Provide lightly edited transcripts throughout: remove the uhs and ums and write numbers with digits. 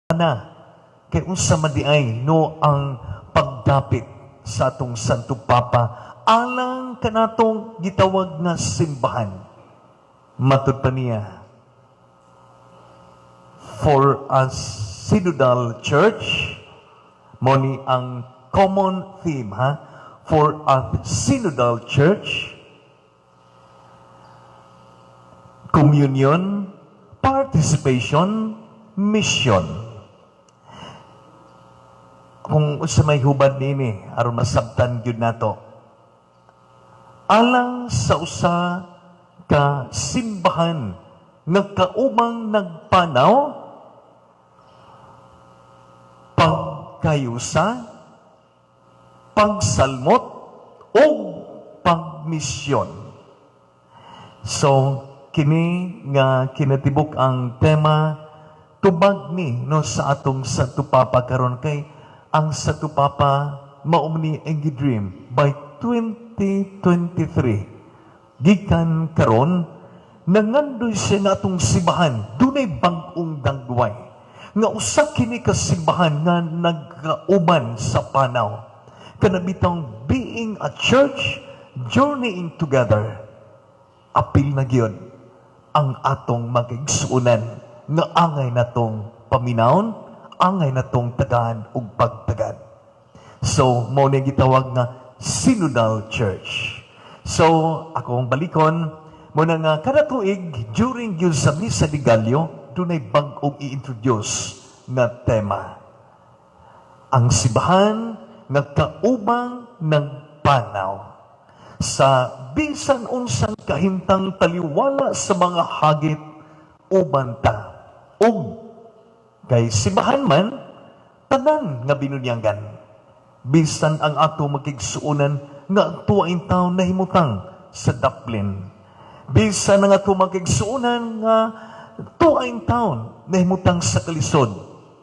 Na kay unsa man di ay, no, ang pagdapit sa atong Santo Papa alang kanatong gitawag nga simbahan. Matud pa niya, for a synodal church, mao ni ang common theme, ha, for a synodal church: communion, participation, mission. Kung unsa may hubad niini aron masabtan gyud nato, alang sa usa ka simbahan nga kaubang nagpanaw, pagkayusa, pagsalmot ug pagmisyon. So kini nga kinatibuk ang tema, tubag ni, no, sa atong Santo Papa karon, kay ang Santo Papa mao ni ang dream by 2023. Gikan karon, nangandoy siya nga atong simbahan dunay bag-ong dagway, nga usa kini ka simbahan nga nagkauban sa panaw, kana bitang being a church journeying together. Apil na gyud ang atong magigsuonan nga angay natong paminawon, angay natong tagaan og pagtagad. So mao ni gitawag nga synodal church. So akong balikon mo na nga kada tuig during gyud sa Misa de Gallo, dunay bag-ong i-introduce nga tema. Ang simbahan nga kaubang nagpanaw sa bisan unsang kahimtang taliwala sa mga hagit, uban ta. Ug kay simbahan man tanan nga binunyagan, bisan ang ato makigsuonan nga tuwa taon nahimutang sa Dublin, bisan ang ato makigsuonan nga tuwa taon nahimutang sa kalisod,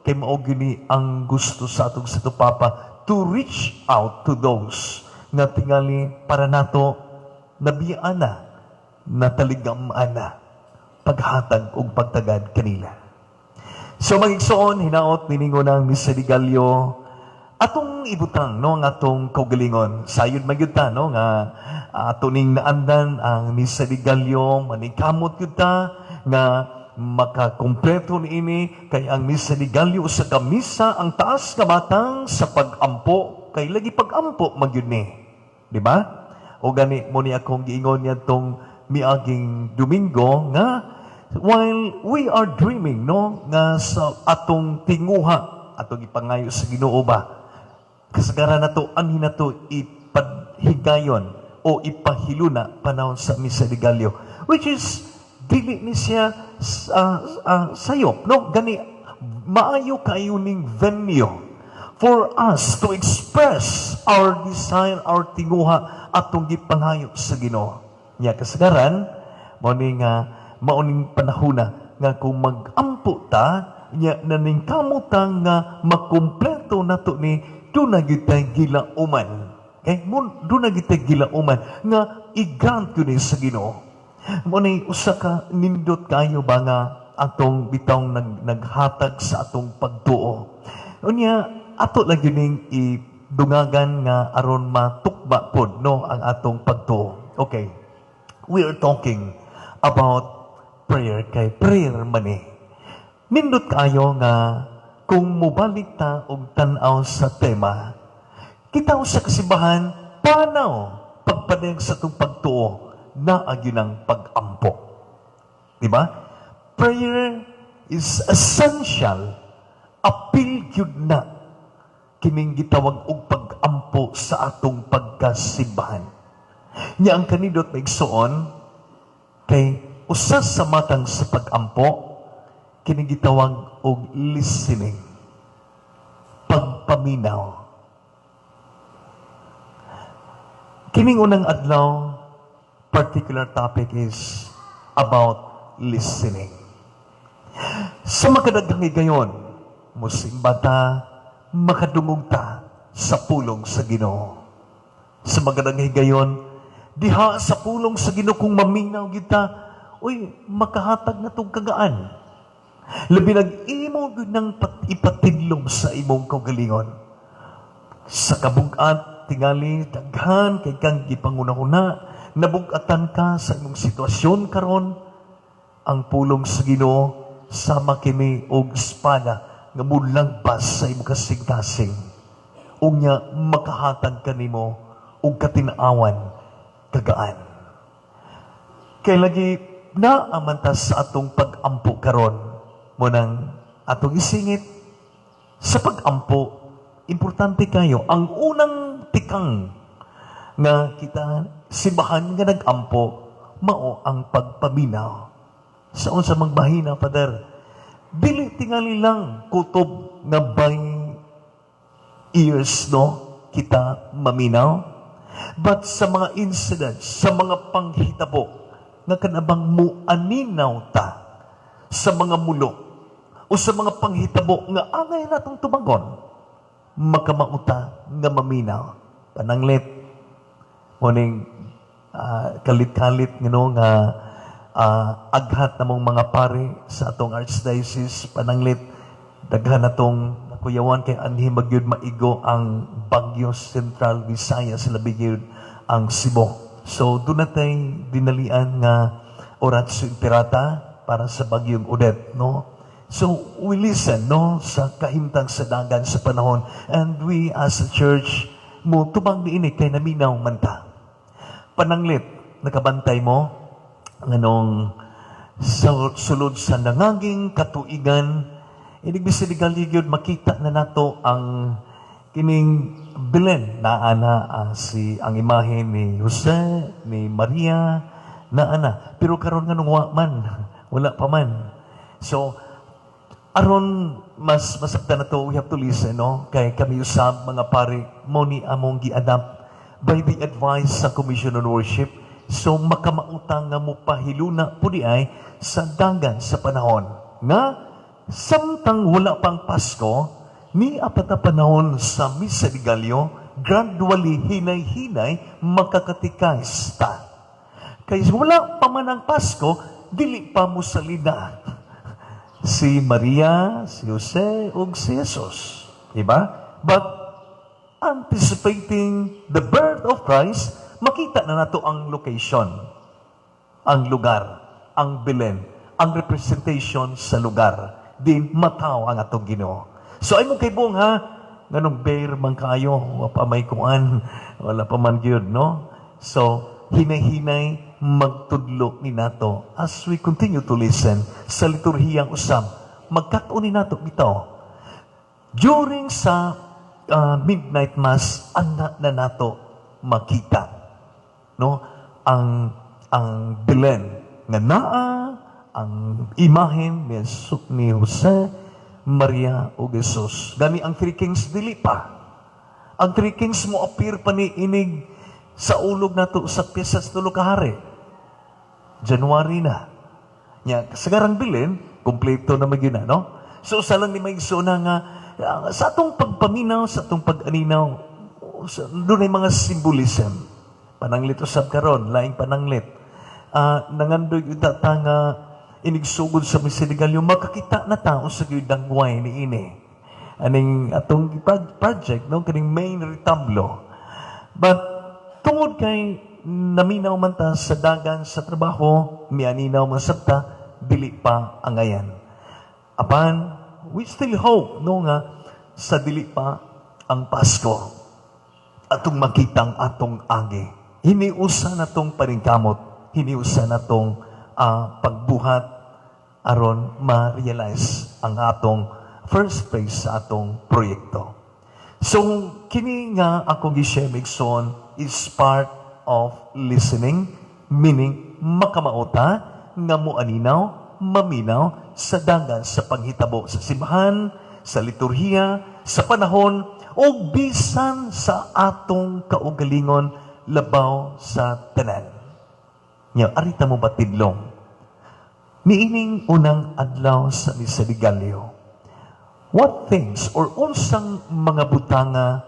kay mao gyud ni ang gusto sa atong Santo Papa, to reach out to those nga tingali para nato nabiyaan na, nataligam-an na, paghatag og pagtagad kanila. So mga igsoon, hinaot niningo ng Misa de Gallo, atong ibutang, no, ang atong kaugalingon. Sayod man gyud ta, no, nga ato ning naandan ang Misa de Gallo, maningkamot gyud ta nga makakumpleto niini, kay ang Misa de Gallo usa ka misa ang taas nga matang sa pag-ampo, kay lagi pag-ampo man gyud ni. Di ba? O gani mao ni akong giingon niadtong miaging Domingo nga while we are dreaming, no, nga sa atong tinguha, atong ipangayo sa Ginoo ba, kasagaran nato anhin nato ipadhigayon o ipahiluna panahon sa Misa de Gallo, which is dili ni siya sayop, no? Gani maayo kayo ning venue for us to express our desire, our tinguha, atong gipangayo sa Ginoo. Nya kasagaran mao ni nga mao ning panahona nga kung mag-ampo ta nya naningkamot ta nga makumpleto nato ni, duna gyud tay gilauman. Okay? Mo duna gyud tay gilauman nga i-grant gyud ni sa Ginoo. Mao ni usa ka nindot kayo ba nga atong bitawng naghatag sa atong pagtuo. Unya ato lang gyud ning idungagan nga aron matukba pod, no, ang atong pagtuo. Okay. We are talking about prayer kay prayer man ni. Nindot kayo nga kung mobalik ta og tan-aw sa tema, kita sa kasimbahan panaw pagpadayag sa atong pagtuo, naa gyud ang pag-ampo. Di ba? Prayer is essential. Apil gyud na kining gitawag og pag-ampo sa atong pagkasimbahan. Nya ang kanindot, maigsoon, kay usa sa matang sa pag-ampo kini gitawag og listening. Pagpaminaw. Kining unang adlaw, particular topic is about listening. Sa makadaghang higayon, musimba ta, makadungog ta sa pulong sa Ginoo. Sa magandang higayon, diha sa pulong sa Ginoo kung maminaw kita, uy, makahatag na tong kagaan. Labi nag imo gyud nang ipatidlom sa imong kaugalingon. Sa kabugat, tingali, daghan kay kang gipangunahuna, nabugatan ka sa imong sitwasyon karon, ang pulong sa Ginoo sama kini og espada nga mulagpas sa imong kasing-kasing. Unya makahatag kanimo og katin-awan kagaan. Kay lagi naa man ta sa atong pag-ampo karon, mao nang atong isingit sa pag-ampo, importante kayo ang unang tikang nga kita simbahan nga nag-ampo mao ang pagpaminaw. Sa unsa mang bahina, Father? Dili tingali lang kutob nga by ears, no, kita maminaw, but sa mga incidents, sa mga panghitabo nga kanabang muaninaw ta sa mga mulo o sa mga panghitabo nga angay natong tubagon, makamao ta nga maminaw. Pananglit morning kalit-kalit ngano nga aghat namong mga pare sa atong archdiocese. Pananglit daghan natong nakuyawan kay anhi magyud maigo ang Bagyo, Central Visayas, labi gyud ang Cebu. So doon natay dinalian nga Oratio Imperata para sa Bagyong Odette, no? So we listen, no, sa kahimtang sa dagan sa panahon, and we as a church mo tubag niini kay naminaw man ta. Pananglit nakabantay mo nganong sa sulod sa nangaging katuigan, inig bisan gyud makita na nato ang kining Belen, naa na si ang imahe ni Jose, ni Maria, naa na. Pero karon nganong wa man, wala pa man. So aron mas masaktan na to, we have to listen, no? Kay kami usab mga pare, mo ni among gi-adapt by the advice sa Commission on Worship. So makamao ta nga mo pahiluna pud diay sa dagan sa panahon nga samtang wala pang Pasko, ni apat na panahon sa Misa de Gallo, gradually, hinay-hinay, makakatikais ta. Kay wala pa man ang Pasko, dili pa mo salida si Maria, si Jose, ug si Jesus. Diba? But anticipating the birth of Christ, makita na nato ang location, ang lugar, ang Belen, ang representation sa lugar. Din mataw ang atong Ginoo. So ay mo kay buong ha, nganong bare man kayo, wa pa may kuan, wala pa man gyud, no? So, hinay-hinay magtudlo ni nato as we continue to listen sa liturhiyang usab. Magkat-on ni nato bitaw. During sa midnight mass, ana na nato makita, no, ang Belen nga naa ang imahen ni Jesus, ni Jose, Maria ug Jesus. Gani ang Three Kings dili pa. Ang Three Kings mo appear pa ni inig sa ulog nato sa Piyesta sa Tulo ka Hari. January na. Nya, sa garang Belen, kompleto na magyud na, no? So, sa lang ni may na nga, sa atong pagpaminaw, sa atong pag-aninaw, doon ay mga symbolism. Pananglit usab karon, laing pananglit. Nangandoy unta ta nga inigsugod sa Misa de Gallo, makakita na tao sa gyud dangway ni ini. Aning atong project, no, kaning main retablo. But tungod kay naminaw man ta sa dagan sa trabaho, mianinaw man sabta, dili pa angayan. Apan, we still hope, no, nga sa dili pa ang Pasko, atong makita ang atong agi. Hiniusa na tong paningkamot, hiniusa na tong pagbuhat aron ma-realize ang atong first phase sa atong proyekto. So, kini nga akong gi-share, igsoon, is part of listening, meaning makamao ta nga moaninaw, maminaw sa dagan sa panghitabo sa simbahan, sa liturhiya, sa panahon, o bisan sa atong kaugalingon labaw sa tanan. Nya, arita mo batidlong? Niining unang adlaw sa Misa de Gallo, what things or unsang mga butanga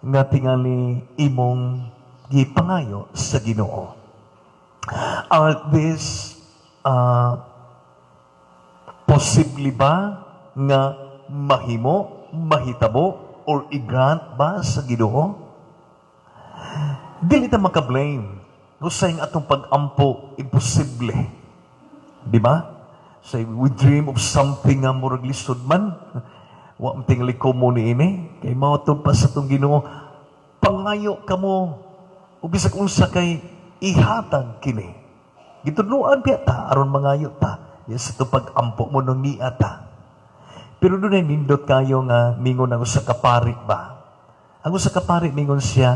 nga tingali imong gipangayo sa Ginoo? Are these Posible ba nga mahimo, mahitabo, or i-grant ba sa Ginoo? Dili ta maka-blame. Usay ang atong pag-ampo, imposible. Di ba? Say, we dream of something nga murag lisod man. Wa man tingali ko ni ini. Kay mao to pa sa atong Ginoo. Pangayo kamo, ug bisag unsa kay ihatag kini. Gitudloan biya ta aron mangayo ta. Yes, ito pag-ampo mo nung niya ta. Pero dunay nindot kayo nga mingon ang usa ka pari ba? Ang usa ka pari, mingon siya,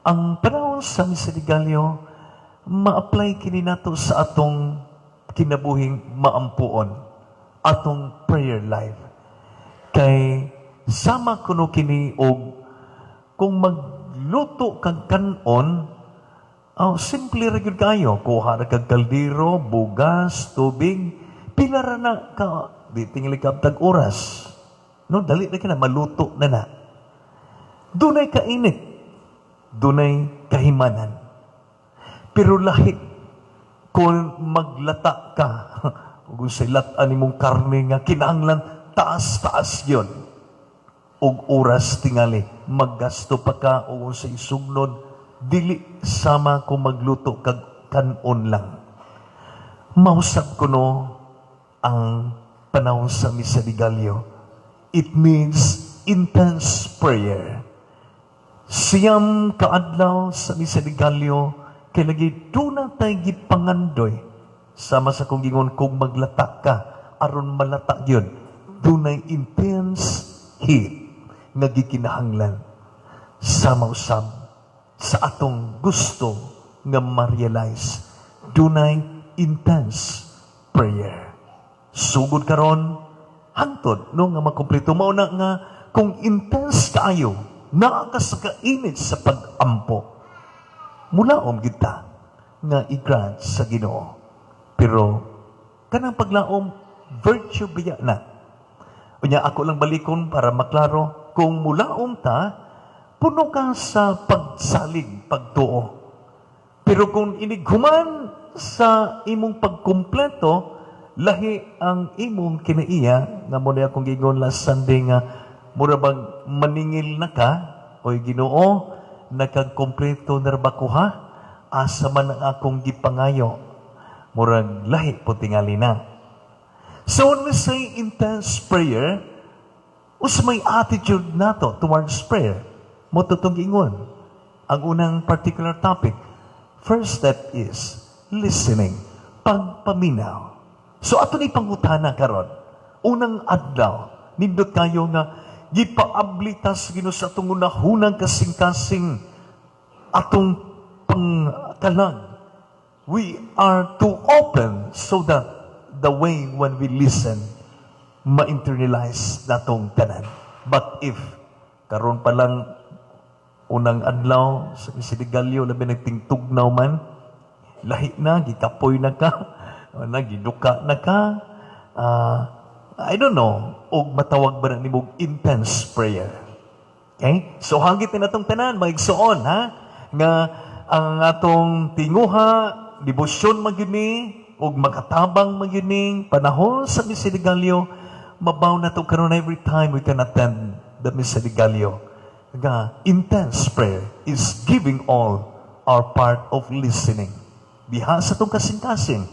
ang panahon sa Misa de Gallo, ma-apply kini nato sa atong kinabuhing maampuon, atong prayer life. Kay sama kuno kini og kung magluto kag kanon, oh, simple ra gyud kayo. Kuha ra kag kaldero, bugas, tubig, pila ra na ka, di tingali tag oras. No, dali ra na maluto na na. Dunay kainit, dunay kahimanan. Pero lahi kung maglata ka, ug sa latan nimong karne nga kinahanglan taas-taas yon og oras tingali maggasto pa ka o sa isugnod, dili sama kung magluto kag kanon lang. Mausab kuno ang panahon sa Misa de Gallo. It means intense prayer. 9 ka adlaw sa Misa de Gallo kay lagi duna tay gipangandoy. Sama sa kong gingon, kung maglata ka aron malata gyud, dunay intense heat nga gikinahanglan. Sama usab sa atong gusto nga ma-realize, dunay intense prayer. Sugod karon hangtod no nga makumpleto. Mao na nga kung intense kaayo, naa ka sa kainit sa pag-ampo, mulaom kita nga i-grant sa Ginoo. Pero kanang paglaom, virtue biya na. Unya ako lang balikon para maklaro, kung mulaom ta, puno ka sa pagsalig, pagtuo. Pero kung inighuman sa imong pagkumpleto, lahi ang imong kinaiya nga mo na akong giingon last Sunday nga mura bang maningil na ka, "Oy Ginoo, nakagkumpleto na ba ko ha? Asa man ang akong gipangayo?" Murag lahi po tingali na. So when we say intense prayer, unsa may attitude nato towards prayer? Mao to tong giingon. Ang unang particular topic, first step is listening, pagpaminaw. So ato ni pangutana karon. Unang adlaw, nindot kayo nga gipaabli ta sa Ginoo sa atong unahunang kasing-kasing, atong pangkalag. We are to open so that the way when we listen, ma-internalize natong tanan. But if karon pa lang, unang adlaw sa Misa de Gallo, labi nagtingtugnaw man, lahi na, gikapoy na ka, na, giduka na ka, I don't know, og matawag ba na nimog intense prayer. Okay? So hangit na natong tanan, mga igsoon, ha? Nga ang atong tinguha, debosyon man gyud ni, ug makatabang man gyud ning panahon sa Misa de Gallo, mabaw na to karon every time we can attend the Misa de Gallo. Nga intense prayer is giving all our part of listening. Diha sa atong kasing-kasing,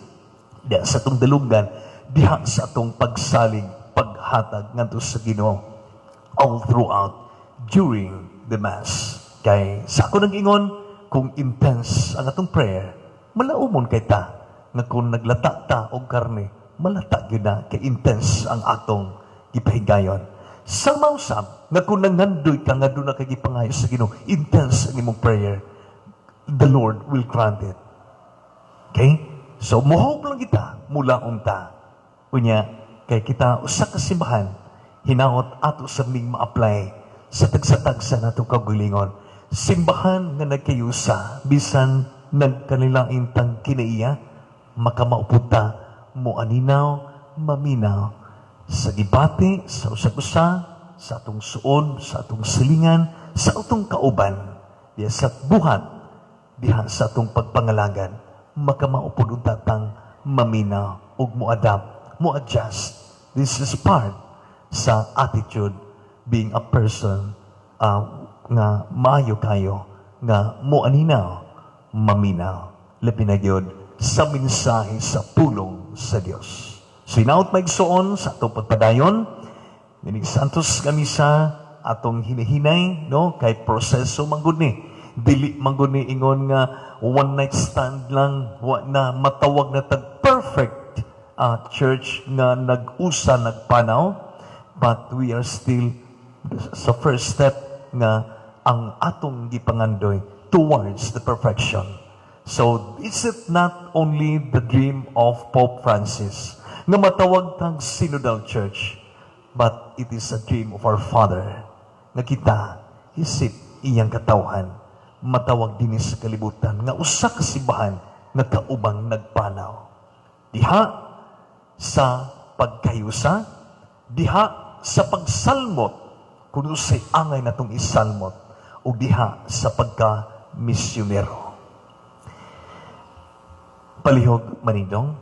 diha sa atong dalunggan, diha sa atong pagsalig, paghatag ngadto sa Ginoo all throughout during the Mass. Kay sa ako nag-ingon, kung intense ang atong prayer, malaumon kay ta nga kung naglata ta og karne, malata gyud na kay intense ang atong gipahigayon. Sa mausab, nga kung nangandoy ka nga duna kay gipangayo sa Ginoo, intense ang imong prayer, the Lord will grant it. Okay? So, muhope lang kita, mulaom ta. Unya, kay kita usa ka simbahan, hinaot ato sa ming ma-apply sa tagsa-tagsa nato kaugalingon. Simbahan nga nagkayusa, bisan nagkanilain tang kinaiya, makamaupod ta, moaninaw, maminaw, sa gibati, sa usag-usa, sa atong suod, sa atong silingan, sa atong kauban, diha sa buhat, diha sa atong pagpangalagan, makamaupod unta tang maminaw ug moadap mo adjust. This is part sa attitude being a person nga maayo kayo nga mo aninaw, maminaw, labi na gyud sa mensahe sa pulong sa Dios. So hinaut, mga igsoon, sa atong pagpadayon mining Santos nga Misa, atong hinahinay, no, kay proseso man gud ni. Dili man gud ni ingon nga one night stand lang, wa na matawag na tag perfect church nga nag-usa, nagpanaw, but we are still sa first step nga ang atong gipangandoy towards the perfection. So, is it not only the dream of Pope Francis nga matawag tang synodal church, but it is a dream of our Father nga kita, isip iyang katawhan, matawag dinhi sa kalibutan nga usa ka simbahan nga kaubang nagpanaw. Diha sa pagkayusa, diha sa pagsalmot, kung usay angay natong isalmot, o diha sa pagka-misyonero. Palihog manindong.